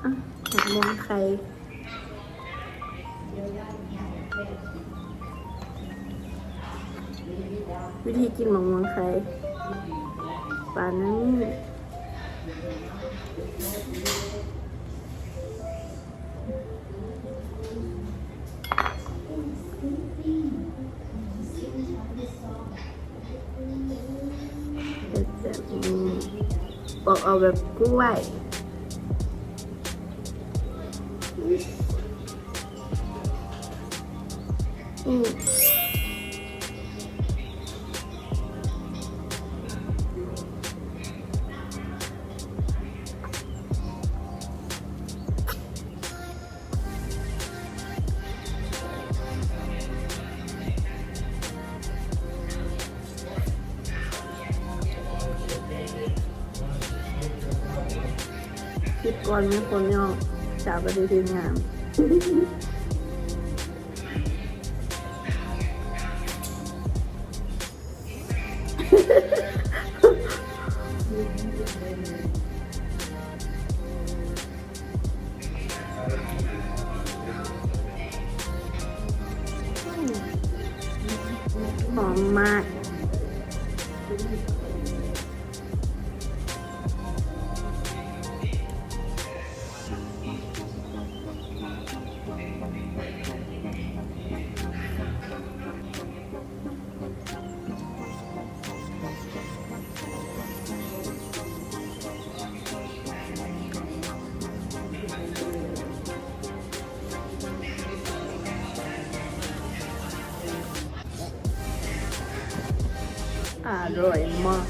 ໝາກມ່ວງໄຂ່ ວິທີກິນໝາກມ່ວງໄຂ່ ປານນີ້ ເຮັດແບບນີ້ ປອກເອົາແບບກ້ວຍ ອືມ. ຄິດກ່ອນມີຄົນຍອມ ສາວປະຕິທິນງາມ. ຫອມມາກ. ອະລ່ອຍມາກ.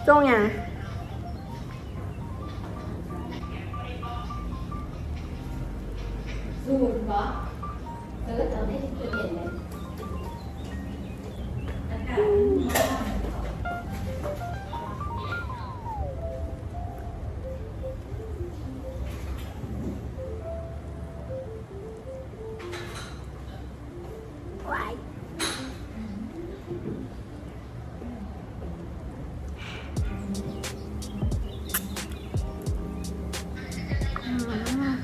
ສົ່ງຫຍັງ? ສູນບໍ? ເອີ ຕອນນີ້ຊິເປັນຫຍັງ? ອາກາດມັນຮ້ອນ.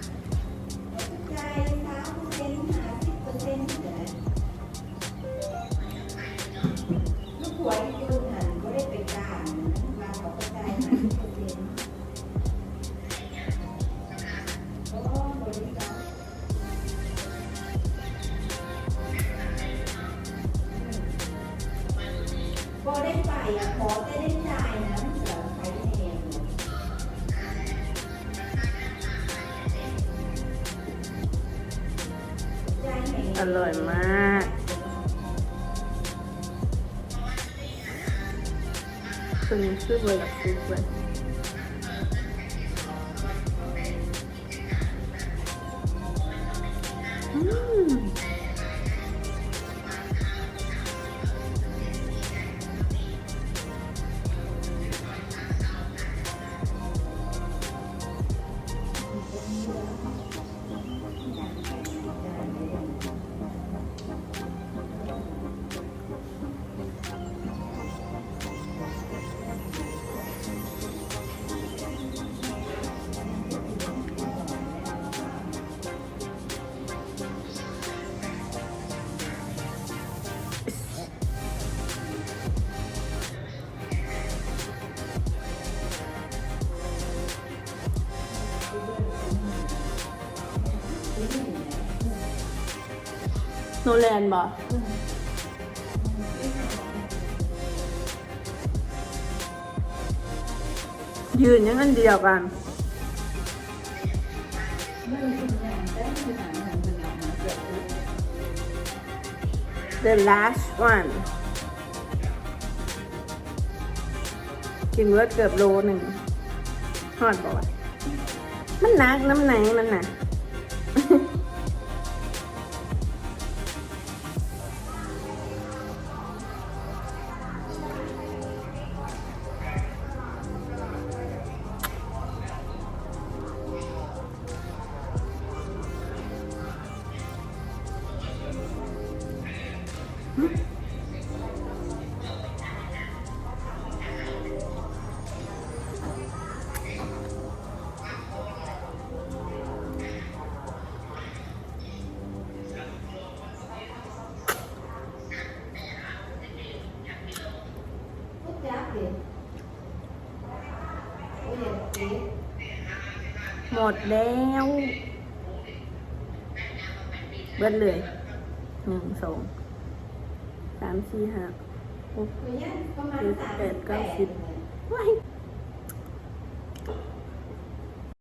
ບໍ່ໄດ້ໄປ ຂໍແຕ່ໄດ້ຈ່າຍນຳ ຈະໄປແດ່. ອະລ່ອຍມາກ. ໂຕນີ້ຄືບໍ່ຢາກສຸກເລີຍ. ອືມ. ອ ໂນແລນບໍ່? ຢືນຍັງອັນດຽວກັນ. The last one. ກິນເບິດເກືອບໂລໜຶ່ງ. ຮອດບໍ່ວະ? ມັນໜັກນຳໃນມັນນະ. ໝົດແລ້ວ ເບິດເລີຍ ໜຶ່ງ ສອງ ສາມ ສີ່ ຫ້າ ຫົກ ເຈັດ ແປດ ເກົ້າ ສິບ ວ້າຍ.